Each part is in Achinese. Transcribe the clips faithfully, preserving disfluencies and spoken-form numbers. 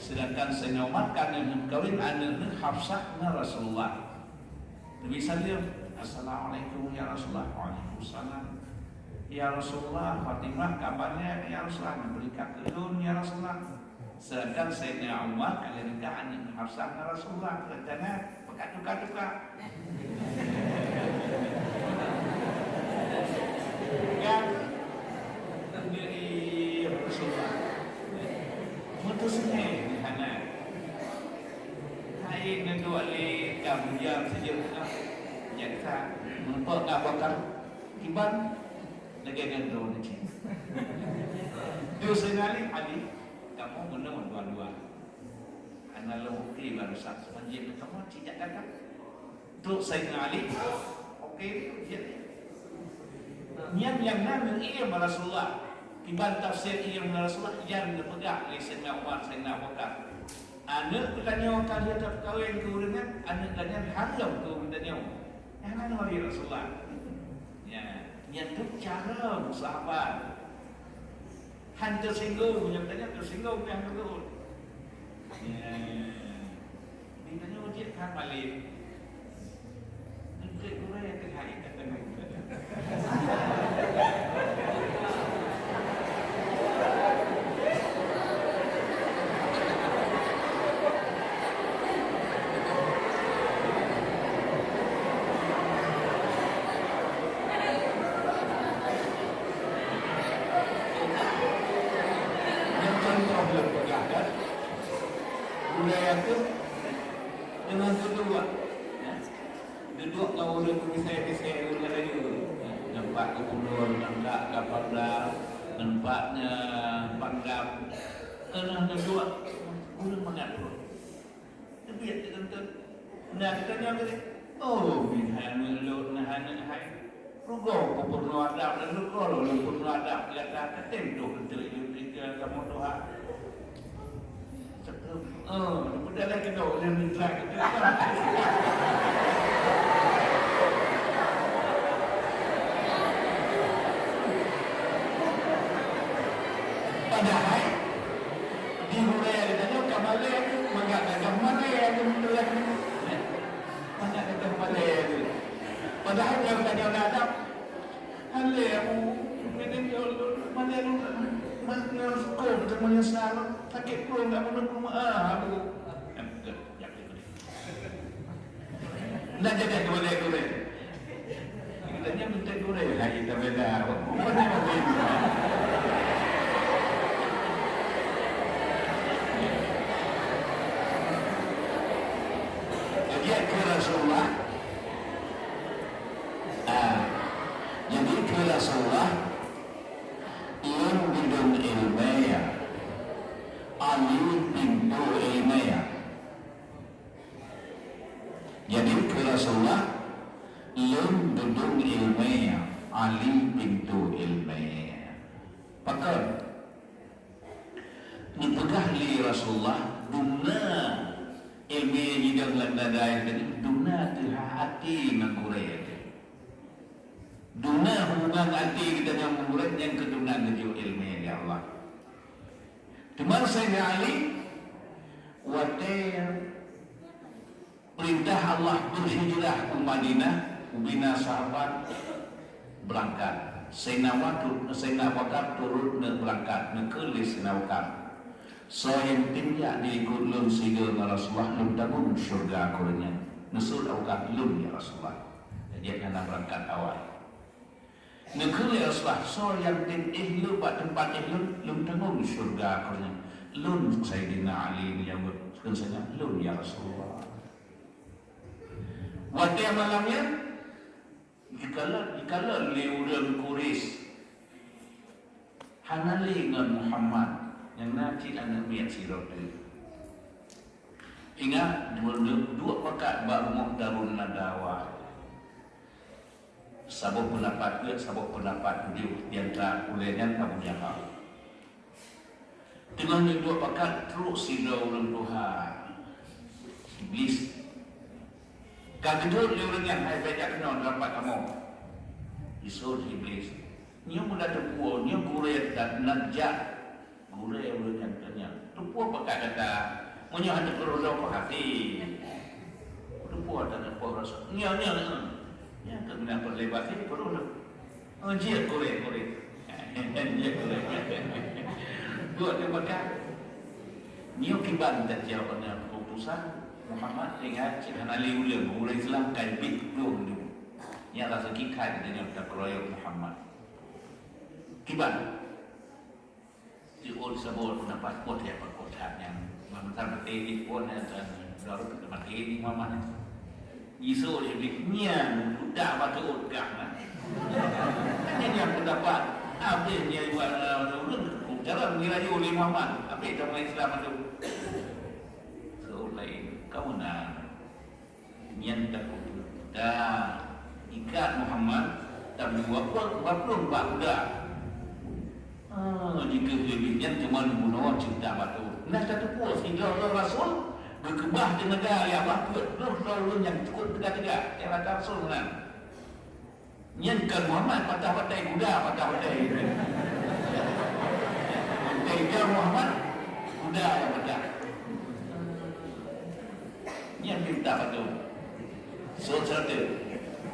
Sedangkan Saidina Umar ka neuk kawen aneuk neuh Hafsah ngon Rasulullah. Nabi saleuem, "Assalamualaikum ya Rasulullah." "Waalaikumsalam." "Ya Rasulullah, Fatimah ka balek ya Rasulullah, neubri ka keu lôn ya Rasulullah." Sedangkan Saidina Umar ka lheueh nikah aneuk Hafsah ngon Rasulullah, rencana peugah tuka-tuka. Kan? Iya, Rasulullah. Meuteuseuné hana. Hai neuduek lé kamu diam saja. Nyang sa, meuneupeuk ka bakar kiban lagèe nyan droeneuh cit. Deungon Ali, Ali, kamu meunoe dua-dua. Hana lôn oke barusan, sepanjang kamu cit jak dagang. Trok Saidina Ali, oke, jeuet. Nyan nyang na neuieng bak Rasulullah. Kiban tafsir ieng bak Rasulullah, nyan neupeugah lé Saidina Umar, Saidina Abu Bakar. Aneuk geutanyoe ka lheueh tapeukawen keu ureueng nyan, aneuk geutanyoe haram keu geutanyoe. Nyan hana neuwali Rasulullah. Nyan, nyan tu cara sahabat. Han teusinggung, meunyoe tanyoe teusinggung pih han teurot. Ya. Di tanyoe cit han malem. Eungkot gurèe teuhai ka teungoh. Nyan contoh lôn peugah kan. Gurèe tu deungon keudua, ya. Dudoe ngon ureueng misai-misai ureueng laén. Nampak gubunur, nampak kapolda, nampak, eh, pangdam. Keunong dudoe ureueng mangat ureueng. Teubiet teuntèe. Na geutanyoe tadi, oh, meuhai meulôn, meuhai meuhai. Rugoe peupeurunoe adab, dan rugoe lôn peupeurunoe adab, gata katem troh keuntreuk lôn bri keu kamoe tuha. Oh, peudalai keudroe lôn mitra keu. Padahai di gurèe geutanyoe ka malèe, mangat gata malèe lôn meutulah. Mangat gata malèe lôn. Padahai nyang geutanyoe na adab. Malèe, Abu, malèe lôn, malèe lôn, malèe lôn, sukon, gata meunyeusal, sakét peue, gata meuneupeue meu'ah, Abu. Nah, jadi gurèe-gurèe. Kita nyan minta gurèe, hai, kita beda. Bukan yang lain. Jadi, keu Rasulullah, ah, jadi, keu Rasulullah, lôn bidông ileumèe, ya. Ali pintoe ileumèe, ya. Jadi, keu Rasulullah, lôn bidông ileumèe, Ali pintoe ileumèe. Pakon? Neupeugah lé Rasulullah, dum na ileumèe jidong lam dada geutanyoe, dum na teuhah até ngon gurèe teuh. Dum na hubungan até geutanyoe ngon gurèe, nyang keu dum na geujok ileumèe lé Allah. Teuma Saidina Ali, watèe Peurintah Allah beuhijrah u Madinah, ubina sahabat beurangkat. Saidina Abu Bakar, Saidina Abu Bakar turot neubeurangkat, neukheun lé Saidina Abu Bakar, "Soe nyang tem jak diikot lôn sigoe ngon Rasulullah, lôn tanggong syeuruga keu ureueng nyan." Neuseuôt Abu Bakar, "Lôn, ya Rasulullah." Jadi, hana beurangkat awai. Neukheun lé Rasulullah, "Soe nyang tem éh lôn bak teumpat éh lôn, lôn tanggong syeuruga keu ureueng nyan." "Lôn, Saidina Ali," geujaweueb. Kheun Saidina, "Lôn, ya Rasulullah." Watèe malam nyan, jikalon, jikalon lé ureueng Quraisy, hana lé ngon Muhammad, nyang na cit aneuk miet sidroe teuh. Ingat, duek, duek pakat bak rumoh Darun Nadawah. Saboh peundapat gèt, saboh peundapat tujoh, di antara ulèe nyan Abu Jahal. Teungoh neuduek pakat, trok sidroe ureueng tuha, Iblis. Ka geudeuet lé ureueng nyan, "Hai, bèk jak keunoe, rapat kamoe." Jiseuôt Iblis. Nyoe muda teupeue, nyoe gurèe dan najak. Gurèe ureueng nyan keu nyan. Teupeue pakat gata, meunyoe hana peurunoe peuhati. Teupeue hana peurunoe. Nyoe, nyoe, nyoe. Nyan keuh meunan peuleubah hati peurunoe. Oh, jeuet kurek-kurek. Jeuet kurek. Buet teupeue pakat. Nyoe kiban tajaweueb nyan keuputusan Muhammad ingat cit hana lé ureueng, ureueng Islam kai bit plueng nyoe. Nyan rasa kikai geutanyoe takeroyok Muhammad. Kiban. Siôn saboh na paspor ya paspor that nyan. Mantap maté di pun dan baru kita maté di mama. Isu jadi nyan budak batu gah na. Hanya yang pendapat habis dia jual urang cara mengira yo lima man. Habis sama Islam tu. Seolah lain kau na. Nyan takot. Dah ikat Muhammad, tapi wapot baplong bak kuda. Ah, jika lebih nyan cuma bunoe ceuta batu. Nah, tateupeue sidroe Rasul geukeubah teunaga ya bah peuet ploh droe ulôn nyang cukup teuga-teuga. Ya kata Rasul meunan. Nyan kon Muhammad patah batai, kuda patah batai. Teuga Muhammad, kuda nyang patah. Nyan pinta patung. Sot satu.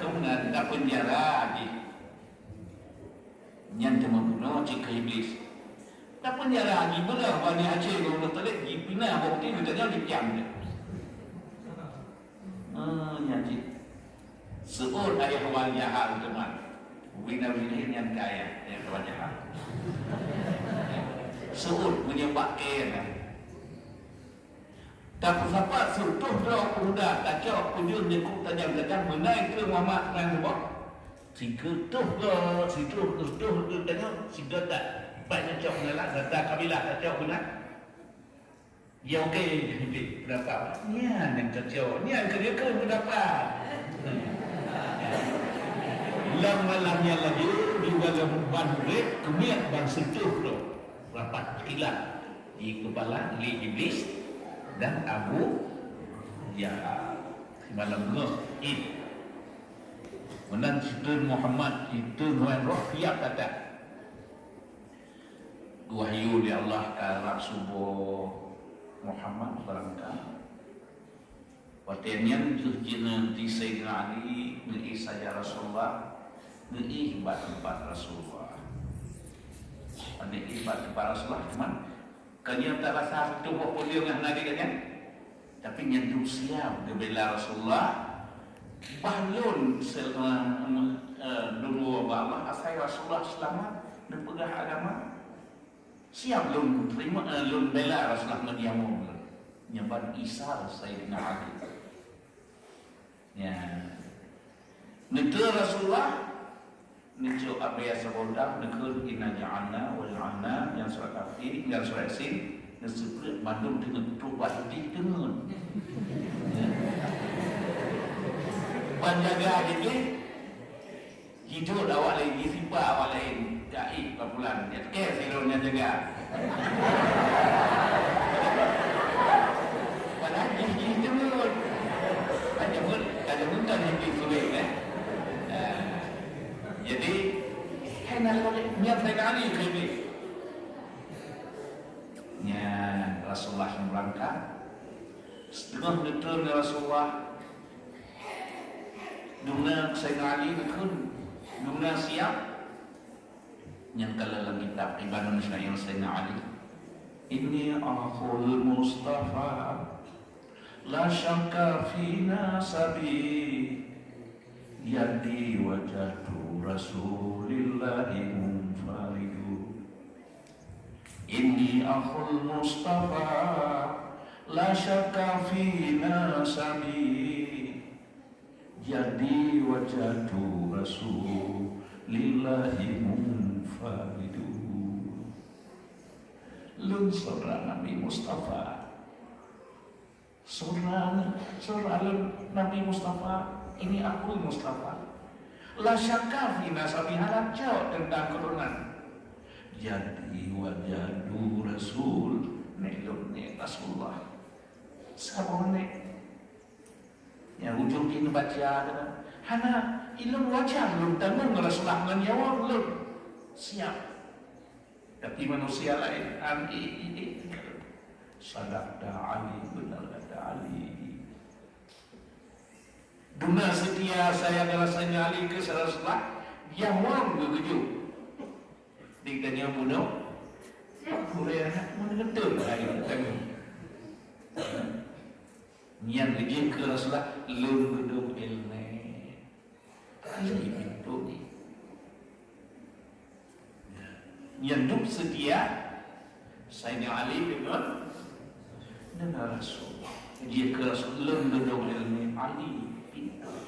Kemudian tapeunjara lagi. Nyan teuma bunoe cit keu Iblis. Tapeunjara lagi beulah Bani Hashim ngon Bani Muthalib jipinah bukti geutanyoe dipiang. Ah, nyan cit. Seuôt ayah wan jahat teuma. Wina wina nyan kaya, ayah wan jahat. Seuôt meunyoe bak kèe nyan. Tapeusapat seutoh droe peumuda tacok peujeuet nyang kôk tajam-tajam meunan keu Muhammad ngon Abu Bakar. Sikeue toh droe, sitoh, toh, toh, toh, tanyong, sigoe that. Banyak cok ngalak, gata kabilah tacok beuna. Ya, oke, jadi pendapat. Nyan nyang kacau. Nyan keu dia keu pendapat. Lam malam nyan laju, di dalam ban murid, keumiet ban seutoh tu. Rapat kilat di kepala lé Iblis dan Abu Jahal. Simalam ngeh, ih. Meunan siteun Muhammad, siteun roh, roh siap datang. Wahyu lé Allah ka rab suboh Muhammad beurangkat. Watèe nyan jeuet jineuk di Saidina Ali, neuéh saja Rasulullah, neuéh bak teumpat Rasulullah. Neuéh bak teumpat Rasulullah, cuman ka nyan tarasa tuboh peue nyang hana geuganyan. Tapi nyan tu siap geubela Rasulullah. Bah lôn se-, eh, lôn woe bak Allah, asai Rasulullah seulamat neupeugah agama. Siap lôn terima, eh, lôn bela Rasulullah ngon nyawöng lôn. Nyan ban Isa Saidina Ali. Ya. Neuteun Rasulullah, neucok abèe saboh dam, neukheun inna ja'alna wa ja'alna, nyan surat Kafir, nyan surat Yasin, neuseupreuet mandum teungeut trok bak teungeut. Ya. Ban jaga jih, jidot awak laén, jisipa awak laén, gaib ka pulan, nyan kèe sidroe nyang jaga. Padahai jih, jih teungeut. Ka jameun, ka jameun kan jih sulet, eh. Ah. Jadi, hai na lagèe nyan, hai na Ali keu Iblis. Nyan Rasulullah nyang beurangkat. Siteungoh neutreun Rasulullah. Dum na Saidina Ali neukheun, dum na siap. Nyan ka lam kitab ibadah Saidina Ali. Inni akhul Mustafa. La syakka fi nasabi, yadi wajhatu Rasulillahi munfaridu. Inni akhul Mustafa, la syakka fi nasabi, yadi wajhatu Rasulillahi munfaridu. Lôn syedara Nabi Mustafa. Syedara, syedara lôn Nabi Mustafa, ini aku Mustafa. La syakka fi nasabi, hana cok teuntang keuturonan. Yadi wajhatu Rasul, nèk lôn nèk Rasulullah. Saboh nèk. Nyang ujong jih neubaca keunan. Hana, ilôn wajar lôn tanggong Rasulullah ngon nyawöng lôn. Siap. Tapi manusia laén, an, i, i, i. Sadaqta Ali, benar kata Ali. Duna seutia sayang rasa nyali keu Rasulullah, dia wang geugeujok. Di tanyoe bunoe, Hurairah meuneuteueng hai tanyoe. Nyan geujeuet keu Rasulullah, lôn geudong ileumèe. Ali pintoe nyan. Nyan duek seutia Saidina Ali deungon, deungon Rasulullah. Jeuet keu Rasul, lôn geudong ileumèe Ali pintoe.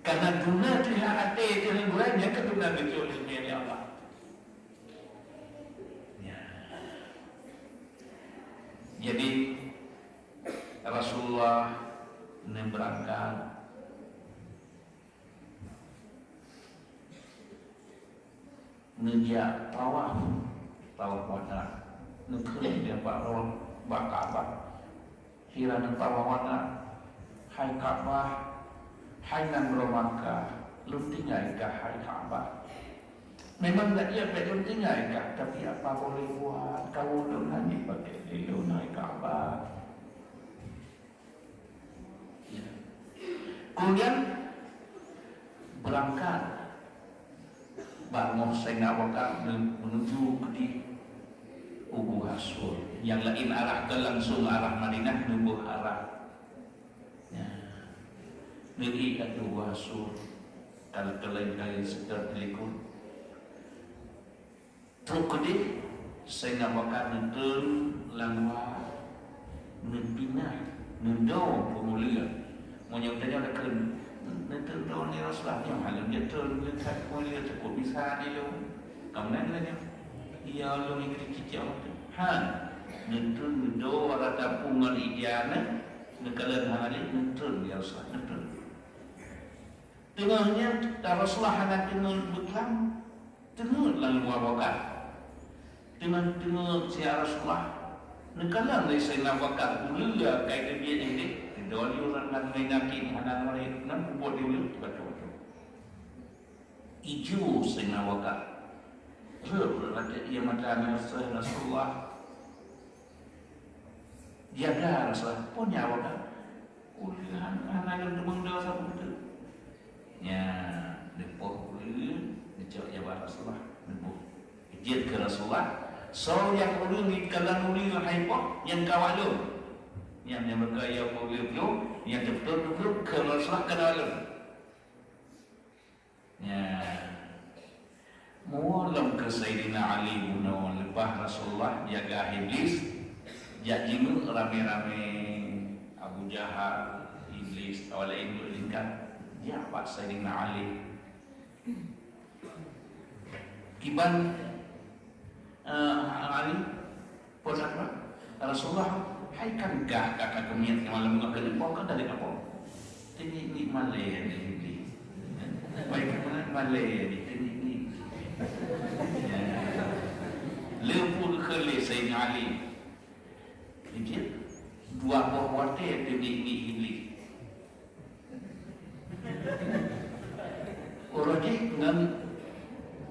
Karena duna teuh até teuh gurèe, nyan keuh duna geujok ileumèe lé Allah. Ya. Jadi, Rasulullah neubeurangkat, neujak tawaf, tawaf wada, neukheun di bak Ka'bah. Hira neutawaf wada, "Hai Ka'bah, hai nanggroe Makkah, lôn tinggai kah, hai Ka'bah? Memang dak jeuet bèk lôn tinggai kah, tapi apa boleh buat, kawan lôn hana pakai lé lôn, hai Ka'bah." Ya. Kemudian berangkat. Bangoh Saidina Abu Bakar meunuju keudeh u Gua Sur. Nyang laén arah, kon langsung arah Madinah, neuboh arah. Ya. Neuék ateueh Gua Sur, kal-, kalai-kalai seutôt teulikot. Trok keudeh, Saidina Abu Bakar neutreun lam luwa, neupinah, neudo peumulia. Meunyoe tanyoe takheun, "Neutreun droeneuh ya Rasulullah," nyoe hana lôn jitreun, lôn that peumulia, cukôp bisa di lôn. Ka meunan lagèe nyoe, "Ya lôn ikri cicok teuh." Han, neutreun neudo rata pungon ija neuh, neukalon hana lé, neutreun ya Rasulullah, neutreun. Teungoh nyan, Rasulullah hana teungeut beuklam, teungeut lam luwa Abu Bakar. Teungeut-teungeut siat Rasulullah, neukalon lé Saidina Abu Bakar, uleue kai teubiet jih deh, keudoli ureueng nyan meunan yakin hana meurit, nan peubuet di uleue, bacut-bacut. Ijo Saidina Abu Bakar. Rhöt-rhöt watèe ié mata nyan, Rasulullah. Jaga Rasulullah, peue nyang awak kan? Ulèe han-, hana lôn teumeung desya saboh teuk. Nyan, neupoh ulèe, neucok jabat Rasulullah, neuboh. Jeuet keu Rasulullah, soe nyang ulèe ngieng kalon ulèe hai poh, nyan kawat lôn. Nyan, nyang meuka ya ulèe piôh, nyang teupeutôt-teupeutôt keu Rasulullah keunoe lôn. Nyan. Muwoe lom keu Saidina Ali bunoe leubeh Rasulullah jaga Iblis, jak jimeuk ramé-ramé Abu Jahal, Iblis, awak laén meulingkat, jak bak Saidina Ali. Kiban, eh, Ali, Peue that, Rasulullah, hai kan gah ka, ka keumiet ngon malam ngon keuneuk poh ka dari kapoh. Teungiek-ngiek malèe di Iblis. Baik keunan malèe di teungiek-ngiek. Ya. Leumpah keu lé Saidina Ali. Jadi, dua boh watèe teungiek-ngiek Iblis. Uroe jih ngon,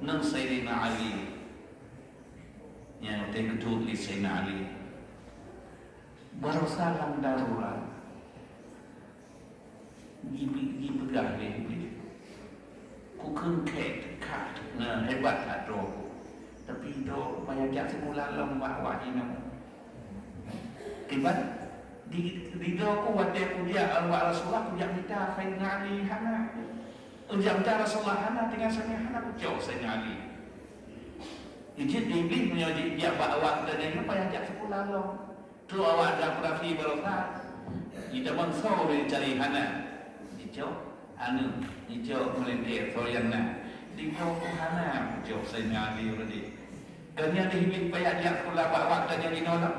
ngon Saidina Ali. Nyang teukeudua lé Saidina Ali. Baroesa lam darurat. Jipe-, jipeugah lé Iblis. Kukheun kèe teuka, na, hebat that droe ku. Tapi droe payah jak sikula lom bak awak jinoe. Kiban, di, di droe ku watèe kujak bak Rasulullah, kujak mita Saidina Ali hana. Kujak mita Rasulullah hana, tinggai sabe hana kucok Saidina Ali. Jeuet di Iblis meunyoe jijak bak awak geutanyoe nyoe payah jak sikula lom. Trok awak jak operasi baroesa, jitamong soe jicari hana. Jicok aneuk, jicok meulintèe soe nyang na. Di droe ku hana kucok Saidina Ali uroe jih. Kon nyan di Iblis payah jak sikula bak awak geutanyoe jinoe lom.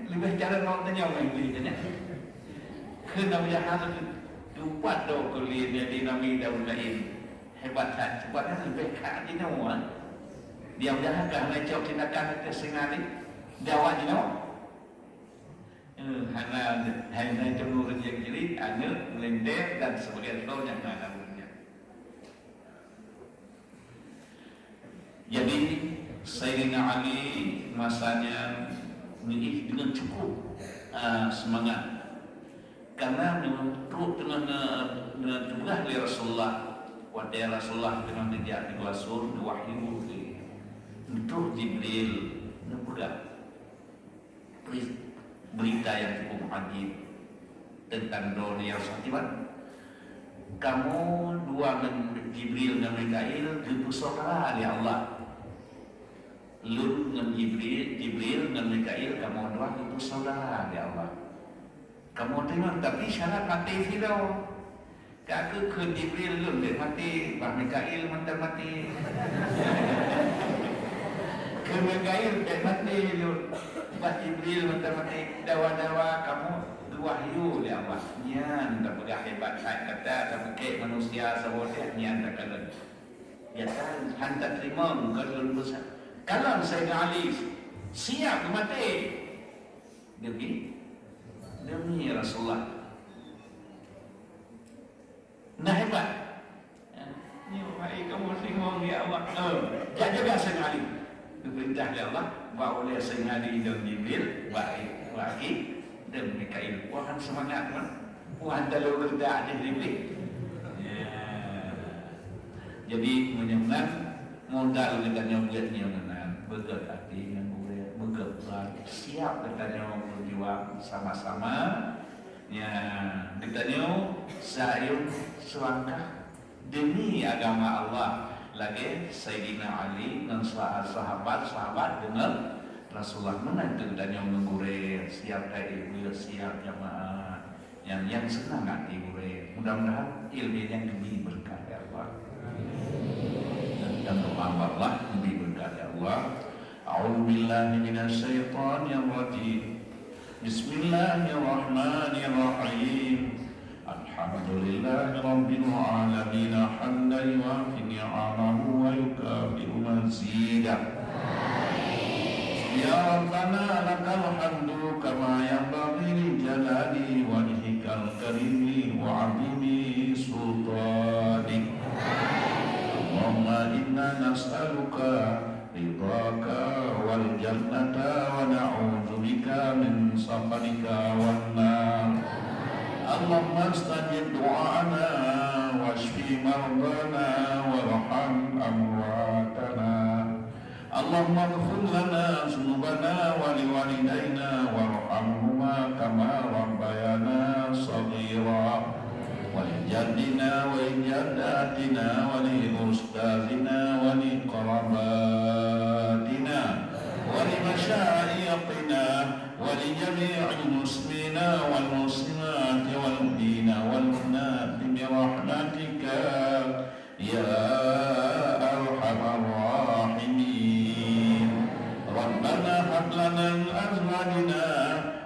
Leubeh cara ngon tanyoe ngon Iblis nyan. Kheun Abu Jahal, "Tupat droe ku lé nyan di nami daun laén. Hebat that, sebab nyan leubeh kha jinoe, ah." Di Abu Jahal ka hana cok tindakan keu Saidina Ali. Di awak jinoe, eh, hana, hana cok ureueng nyang jri, aneuk, meulintèe dan sebagainya, soe nyang na dalam ureueng nyan. Jadi, Saidina Ali masa nyan geuéh deungon cukup, a, seumangat. Karena neutrok teungoh ne-, neutugaih lé Rasulullah, watée Rasulullah teungoh neujak di Gua Sur, neuwahyu lé, neutrok Jibril, neupeugah. Beri-, berita yang cukup ajib tentang droeneuh nyang satiban. Kamoe dua ngon Jibril ngon Mikail geupeusaudara lé Allah. Lôn ngon Jibril, Jibril ngon Mikail kamoe dua geupeusaudara lé Allah. Kamoe teurimong, tapi syarat maté sidroe. Ka kheun Jibril lôn bék maté, bah Mikail mantong maté. Kheun Mikail bék maté lôn, bah Jibril mantong maté. Dawa-dawa kamoe geuwahyu lé Allah. Nyan tapeugah hebat that gata, tapeugét manusia saboh teuh nyan takalon. Gata han tateurimong kon lôn peusa-, kalon Saidina Ali siap geumaté demi, demi Rasulullah. Na hebat. Nyoe hai kamoe singoh ya Allah. Eh, jak jaga Saidina Ali. Geupeurintah lé Allah, bak ulée Saidina Ali dan Jibril, bak, bak aki, dan Mikail. Wah, han seumangat, kan? Wah, han talo geureudak deh Jibril. Ya. Jadi, meunyoe meunan, modal geutanyoe buet nyoe meunan. Beugét até ngon ureuëng, beugét brat. Siap geutanyoe beujuang sama-sama. Ya, geutanyoe sayang seulangkah demi agama Allah, lagée Saidina Ali ngon sa-, sahabat-sahabat deungon Rasulullah. Meunan keu geutanyoe ngon gurée, siap taék buet, siap jamaah. Nyang, nyang seunang até gurée. Mudah-mudahan ilmu nyang geubri beureukat lé Allah. Dan, dan doa Allah geubri beureukat lé Allah. A'udzubillahi minasyaitonirrajim. Bismillahirrahmanirrahim. Alhamdulillahirabbil alamin, hamdan yuwafi ni'amahu wa yukafi'u mazidah. Ya Rabbana, lakal hamdu kama yanbaghi li jalali wajhikal karimi wa 'azimi sultanik. Allahumma inna nas'aluka ridhaka wal jannata wa na'udzubika min sakhatika wan nar. Allahumma stajib du'aana wasyfi mardana warham amwatana. Allahumma ighfir lana dzunubana wa liwalidaina warhamhuma kama rabbayana shaghira. Wa li jaddina wa li jaddatina wa li ustadzina wa li qarabatina wa li masyaikhina wa li jami'il muslimina wal muslimati wal mu'minina wal mu'minati bi rahmatika ya arhamar rahimin. Rabbana hab lana min azwajina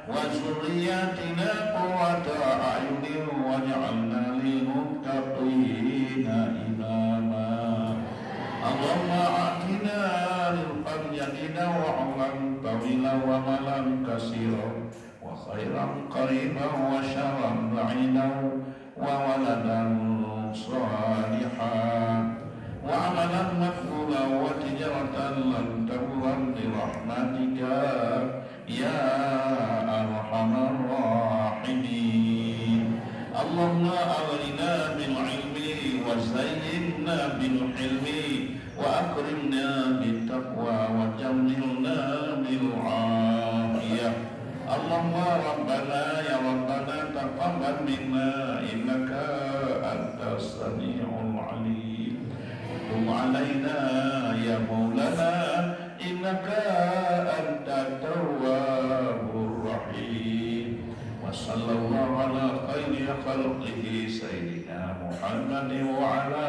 wa dzurriyyatina qurrata a'yunin waj'alna lil muttaqina imama. Allahumma a'tina rizqan jadida wa umran tawila wa malan katsira wa khairan qariban wa syarran ba'idan wa waladan shalihan wa amalan maqbulan wa tijaratan lan tabura bi rahmatika ya arhamar rahimin. Allahumma aghnina bil ilmi wa zayyinna bil hilmi wa akrimna bit taqwa wa jammilna bil afiyah. Allahumma rabbana ya rabbana taqabbal minna innaka antas samiul alim. Tub alaina ya maulana innaka antat tawwabur rahim. Wa sallallahu ala khairi khalqihi sayyidina Muhammadin wa ala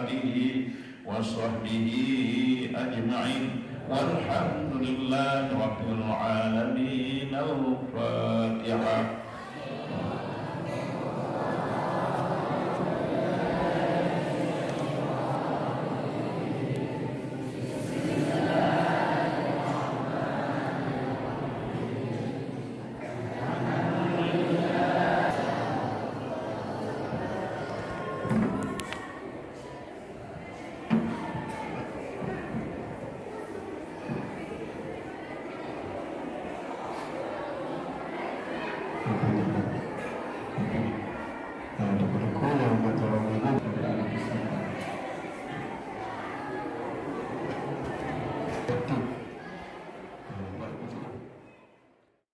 alihi wa sahbihi ajma'in. Walhamdulillahi rabbil alamin. Al-Fatihah.